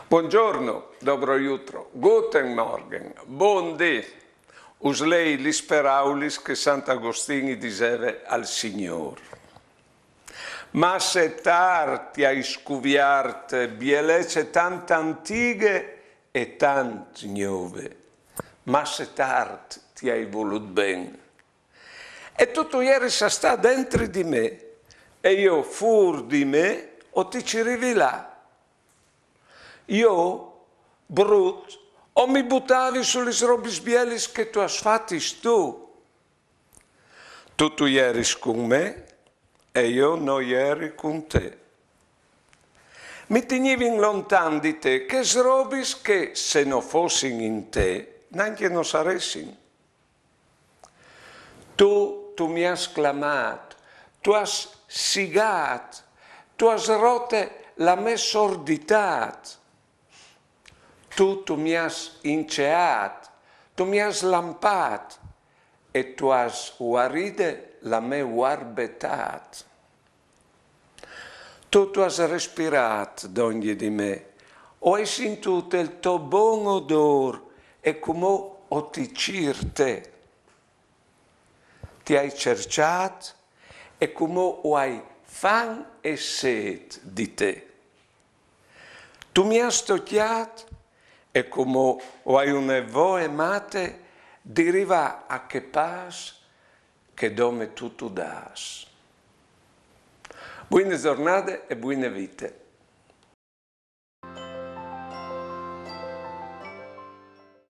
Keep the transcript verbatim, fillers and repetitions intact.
Buongiorno, dobro jutro, guten Morgen, bundì. Us lei lis peraulis che Sant Agostin i diseve al Signôr. Masse tart ti ai scuviart bielece tant antighe e tant gnove. Masse tart ti ai volut ben. E tu tu jeris a stâ dentri di me, e jo fûr di me o ti cirivi là. Jo, brut, o mi butavi su lis robis bielis che tu âs fatis tu. Tu tu jeris cun me e jo no jeri cun te. Mi tignivin lontan di te chês robis che, se no fossin in te, nancje no saressin. Tu, tu mi âs clamât, tu âs sigât, tu âs rote la mê sorditât. Tu, tu mi âs inceât, tu mi âs lampât e tu âs uaride la mê uarbetât. Tu, tu âs respirât dongje di me, o ai sintût il to bon odôr e cumò o ti cîr te. Ti ai cerçât e cumò o ai fam e sêt di te. Tu mi âs tocjât e cumò o ai une voie mate di rivâ a chê pâs che dome tu tu dâs. Buine zornade e buine vite.